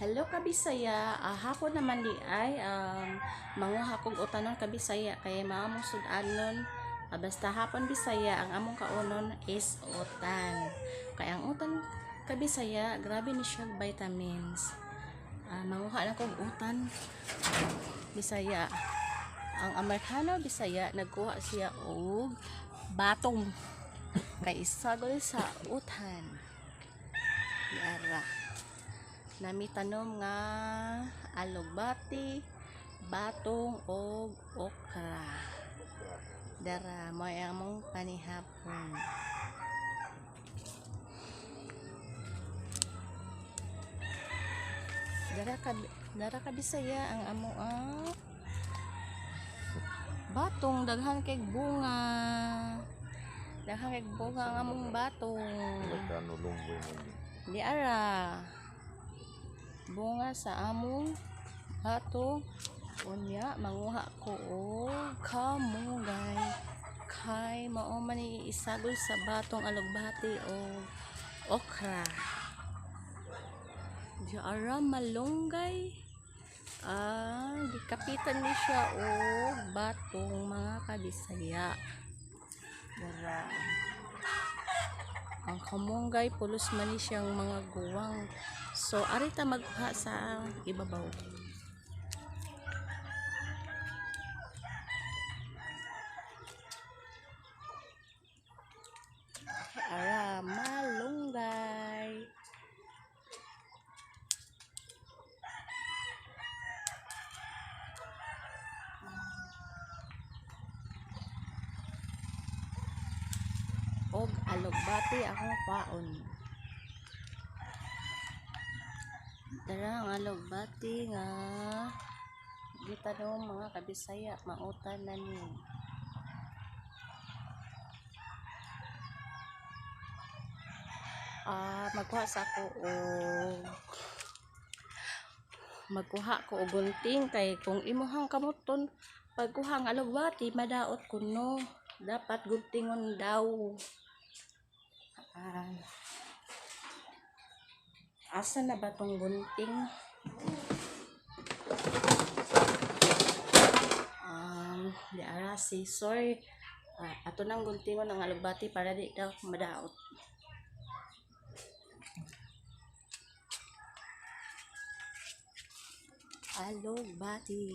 Hello, kabisaya, hapon naman di ay manguha kog utanon, kabisaya, kay maamong sud-anon. Basta hapon, Bisaya, ang among kaunon is utan. Kay ang utan, kabisaya, grabe ni siya vitamins. Manguha na kog utan, Bisaya. Ang Amerikano, Bisaya, nagkuha siya og batong kay isagol sa utan. Yara. Nami tanom nga alugbati, batong og okra. Dara mo among panihapon. Dara ka, Bisaya, ang amo ang batong daghan kay bunga. Daghan kay bunga ang among batong. Amerikano lumboy mo. Di ara. Bunga sa among batong. Unya manguha ko og kamunggay kay mao man ni isagol sa batong, alugbati o okra. Di ara malunggay. Gikapitan ni siya og batong, mga kabisaya. Dara. Ang kamunggay pulos man ni siyang mga guwang. So ari ta magkuha sa ibabaw. Ara malunggay. Og alugbati akong kwaon. Dara ang alugbati nga gitanom, mga kabisaya, mautan na ni. Magkuha ko og gunting kay kung imuhang kamoton pagkuha ang alugbati, madaot kuno. Dapat guntingon daw. Asa na ba tong gunting? Di ara scissor. Ato nang guntingon ang alugbati para di daw madaot. Alugbati.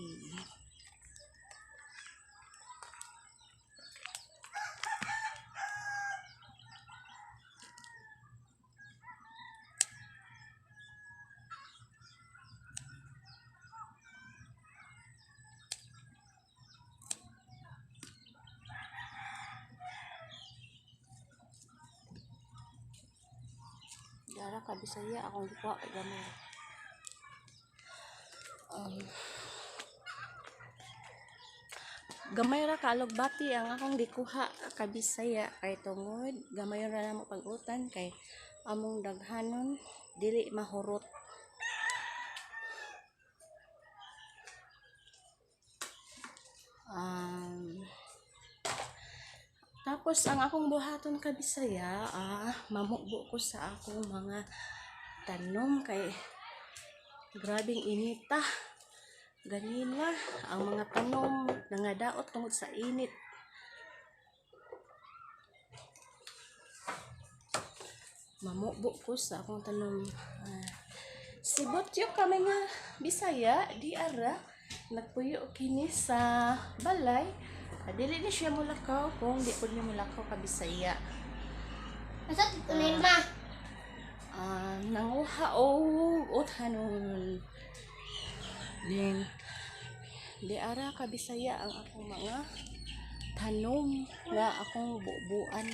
Dara ka, Bisaya, akong gikuha kay gamay. Gamay ra ka alugbati ang akong gikuha, kabisaya, kay tungod gamay ra namo pag-utan kay among daghanon dili mahurot. Tapos ang akong buhaton, kabisaya, mamukbo ko sa akong mga tanom kay grabing inita. Ganina ang mga tanom nangadaot tungod sa init. Mamukbo ko sa akong tanom. Si Butyo kami nga Bisaya, di ara nagpuyo kini sa balay. Dili ni siya mulakaw kung di pud niya mulakaw, kabisaya. Asa dito na yun, ma? Nanguha og uthanon. Then di ara ka, Bisaya, ang akong mga tanom nga akong bubuan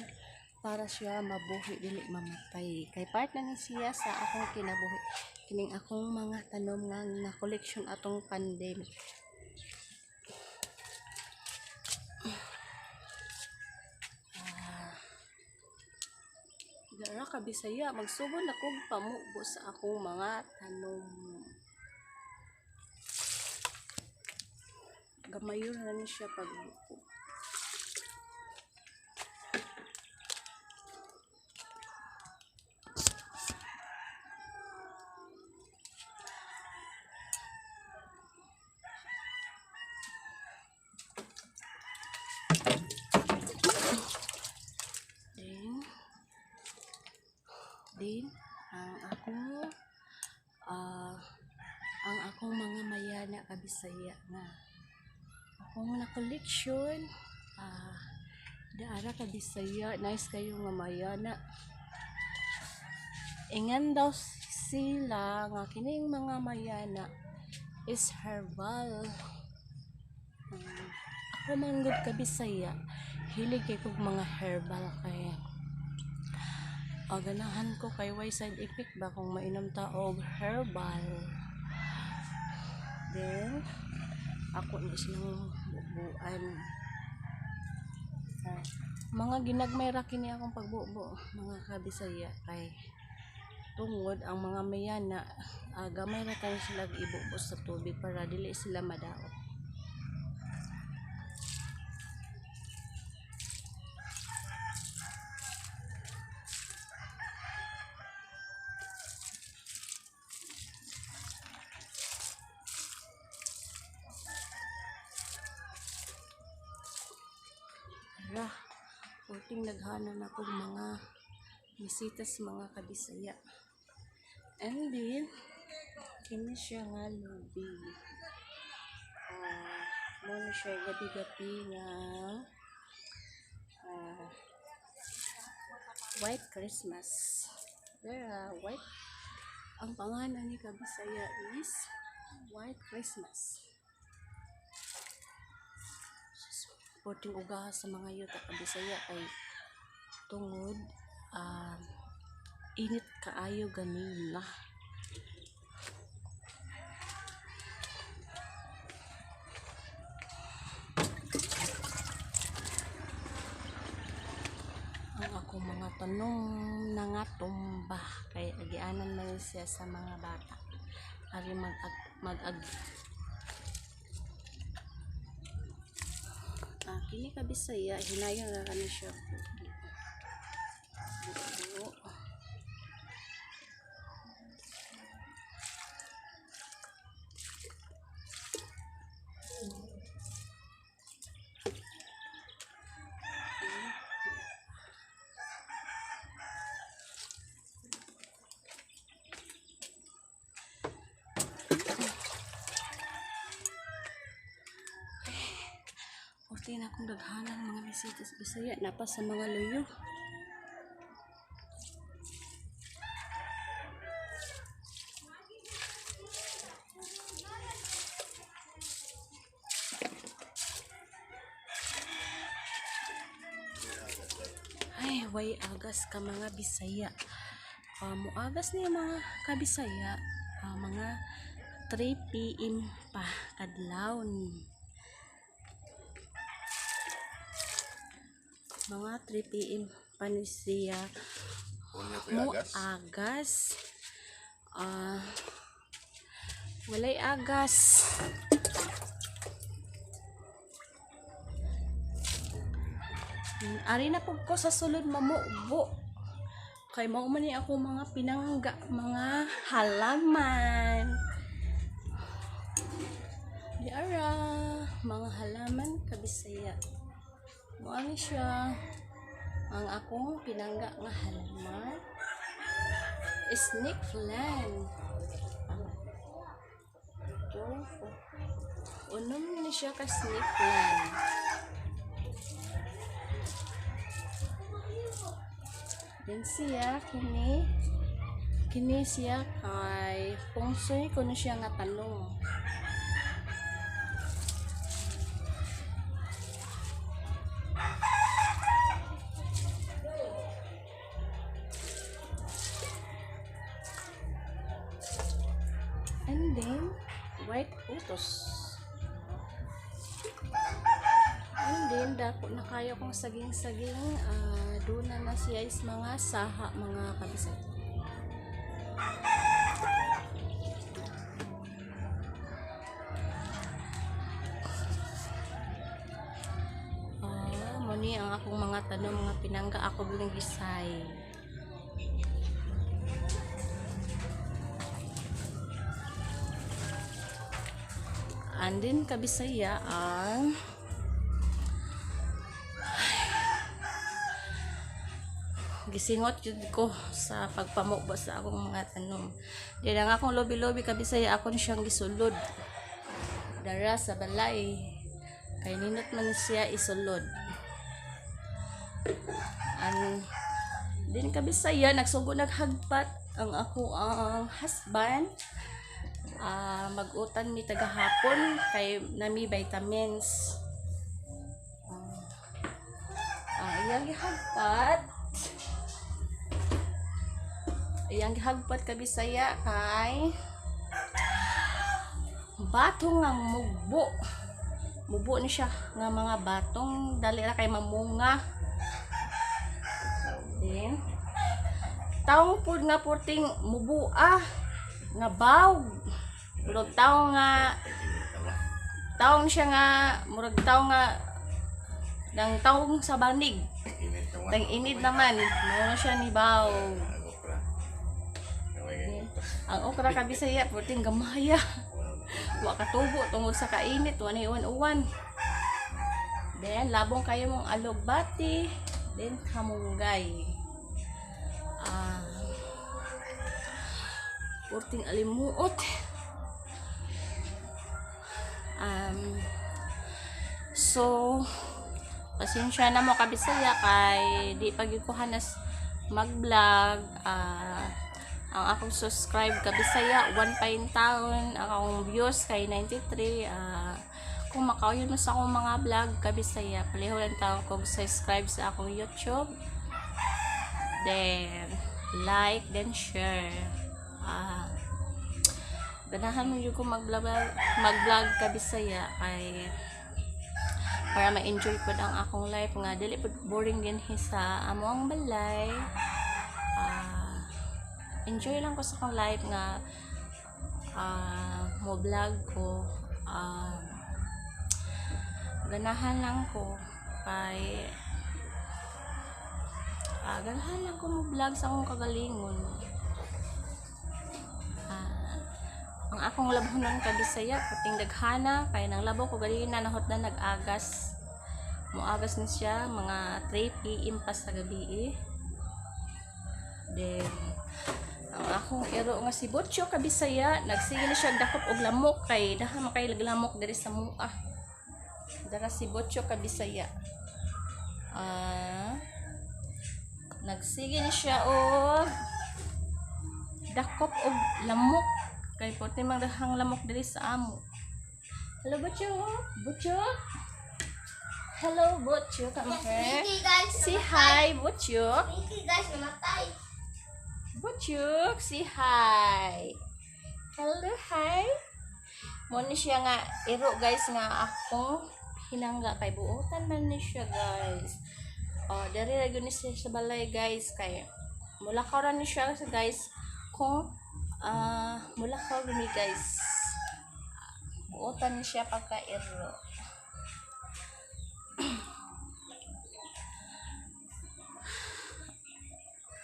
para siya mabuhi, dili mamatay, kay part na ni siya sa akong kinabuhi kining akong mga tanom nga na collection atong pandemic. Dara ka, Bisaya, magsugod na kog pamubo sa akong mga tanom. Gamayon na ni siya pagbuo. Ang akong mga mayana, kabisaya, nga akong na collection. Daara, kabisaya, nice kayo nga mayana. Ingan daw sila nga kining mga mayana is herbal. Ako man gud, kabisaya, hilig kay kog mga herbal kay ganahan ko kay way side effect ba kung mainom ta og herbal. Then ako ni silang bubuan. Mga ginagmay ra kini akong pagbubo, mga kabisaya, kay tungod ang mga mayana, gamay ra tayo sila ibubo sa tubig para dili sila madaot. Ra, perting naghana na kog mga misitas, mga kabisaya. And then, kini siya nga lubi. Mo na siya gabi-gabi nga White Christmas. There, white. Ang pangalan ni, kabisaya, is White Christmas. Perting ugaha sa mga yuta, kabisaya, kay tungod init kaayo ganina. Ang akong mga tanom na nga tumba kay agianan man siya sa mga bata. Ari mag ag kini, kabisaya, hinayon na kani siya. Buo. Perti na akong daghanan mga bisita sa Bisaya napa sa mga luyo. Ay, way agas ka, mga Bisaya. Muagas niya, mga kabisaya, mga 3 p.m. pa kadlawon. Mga 3 p.m. pa ni siya Unya po mo agas. Agas. Walay agas. Ari na pud ko sa sulod mamubo. Kay mao man ni ako mga pinangga, mga halaman. Di ara, mga halaman, kabisaya. Mao ni siya ang akong pinangga nga halaman. Snake plant. Ito. Unom ni siya ka snake plant. Then siya, kini, kini siya kay pungsoy kuno siya nga tanom. And then, white utos. And then, dako na kayo kong saging-saging. Doon na na siya is mga saha, mga kabisay. Mo ni ang akong mga tanom, mga pinangga ako bilang gisay. And then, kabisaya, ang Gisingot jud ko sa pagpamubo sa akong mga tanom. Di na nga akong lobi-lobi kabisaya akon siyang gisulod. Dara sa balay. Kay nindot man siya isulod. An din kabisaya nagsugo naghagpat ang ako ang husband. Mag-utan mi tagahapon kay nami vitamins. Ang iyang gihagpat. Iyang gihagpat kabisaya kay batong ang mugbo. Mubo ni siya nga mga batong dali ra kay mamunga. Then taong pud nga purting mubua nga bawg. Murag taong nga taong siya nga murag taong nga nang taong sa banig. Tang inid naman, mao na siya ni bawg. Ang okra ka Bisaya, purting gamaya. Wa katubo tungod sa kainit, wa nay uwan-uwan. Then labong kayo mong alugbati, then kamunggay. Purting alimuot. So pasensya na mo kabisaya kay di pa gyud ko hanas mag-vlog. Ang akong subscribe kabisaya 1 pa in taon, ang akong views kay 93. Kung makauyon mo sa akong mga vlog kabisaya, paliho lang taon kog subscribe sa akong YouTube, then like, then share. Ganahan mo yun ko mag-vlog kabisaya kay para ma-enjoy pod ang akong life nga dili pod boring din hi sa among balay. Enjoy lang ko sa akong life nga mo vlog ko. Ganahan lang ko kay ganahan lang ko mo vlog sa akong kagalingon. Ang akong labhonon ka Bisaya puting daghana kay nang labo ko galina nahot na nag-agas. Moagas na siya mga 3 PM pa sa gabi eh. Then ang akong ero nga si Butcho ka Bisaya nagsige na siya dakop og lamok kay daha man kay lamok diri sa mua. Dara si Butcho ka Bisaya. Nagsige ni siya og dakop og lamok kay puti mang daghang lamok diri sa amo. Hello Butcho. Butcho. Hello Butcho, come here. Mickey guys, Say namatay. hi Butcho. Mickey guys, namatay. Butcho, say hi. Hello, hi. Mo ni siya nga iro guys nga akong hinangga kay buotan man ni siya guys. Oh, diri ra gyud ni siya sa balay guys kay mulakaw ra ni siya sa guys kung mulakaw ra ni guys. Buotan ni siya pagka iro.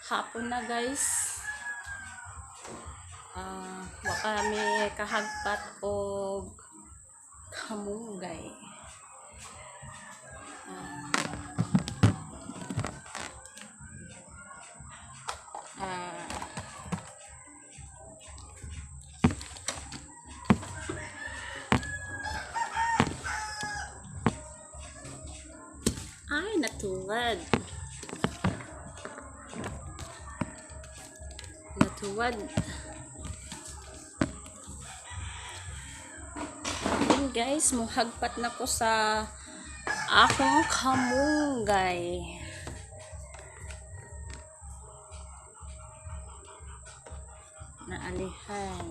Hapon na guys. Wa kami kahagpat og kamunggay. Ah. Ay, natuwad. Natuwad. Yun guys, muhagpat na ko sa akong kamunggay. Naalihan.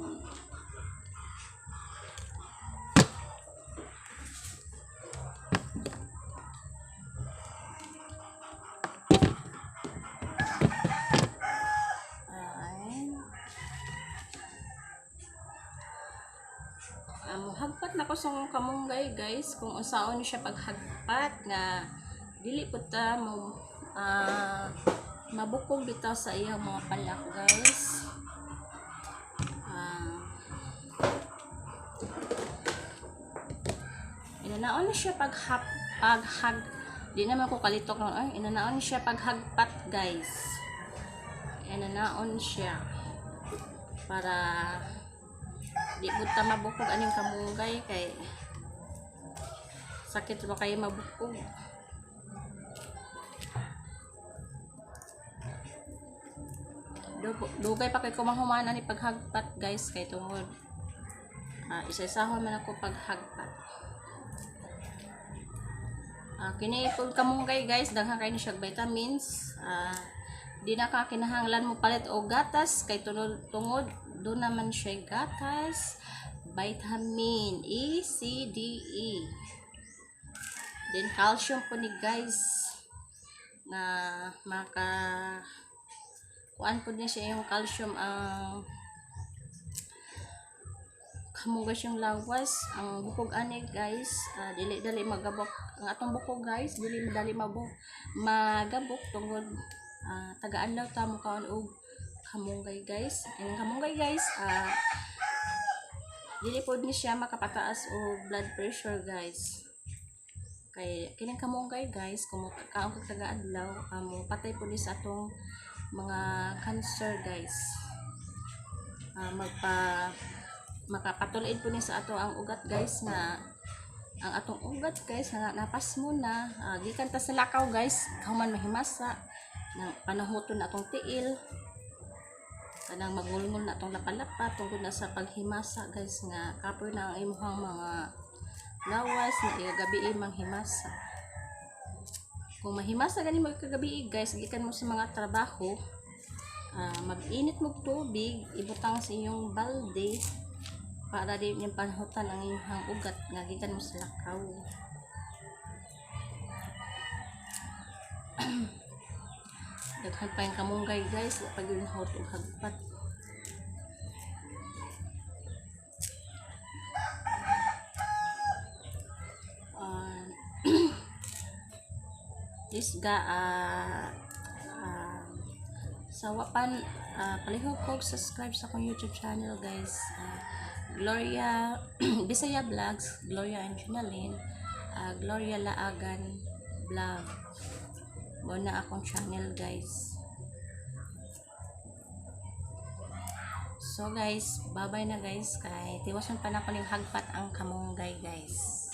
Ay. Muhagpat na ko sa akong kamunggay guys kung unsaon siya paghagpat nga dili pud ta mo mabukog bitaw sa iyang mga palak guys. Inanaon na siya paghag di naman ko kalitok ay inanaon siya paghagpat guys. Inanaon siya para di pud ta mabukog aning kamunggay kay sakit ba kayo mabukog. Dugay pa kay kumahuman ani paghagpat, guys, kay tungod isa-isahon man ako paghagpat. Kini pud kamunggay, guys, daghan kay ni siya vitamins. Di na ka kinahanglan mo palit og gatas kay tungod do naman siya gatas, vitamin E, C, D, E. Then calcium po ni, guys, na maka kuan po niya siya yung calcium ang kamugas yung lawas. Ang bukog ani, guys, dili dali magabok ang atong bukog, guys, dili madali mabuk magabok tungod tagaan daw ta mo kaon og kamunggay, guys. Ang kamunggay, guys, dili pod ni siya makapataas og blood pressure, guys, kay kining kamunggay, guys, kung kaon kag taga-adlaw, mo patay pod ni sa atong mga cancer, guys. Magpa makapatulid po ni sa ato ang ugat, guys, nga ang atong ugat, guys, nga napas mo na, gikan ta sa lakaw, guys, human mahimasa nang panahuton na atong tiil, kanang magngulngol na atong lapalapa tungkol na sa paghimasa, guys, nga kapoy na ang imuhang mga lawas na igagabi manghimasa. Kung mahimasa gani mo kagabi, guys, gikan mo sa mga trabaho, mag-init mo tubig, ibutang sa inyong balde para di niyang panhutan ang inyong ugat nga gikan mo sa lakaw. Daghan pa yung kamunggay, guys, wa pa gyud hot og hagpat. This ga sa wapan palihog ko subscribe sa akong YouTube channel, guys, Gloria Bisaya Vlogs, Gloria and Junalyn, Gloria Laagan Vlog mo na akong channel, guys. So guys, bye bye na, guys, kay tiwason pa na ko ning hagpat ang kamunggay, guys.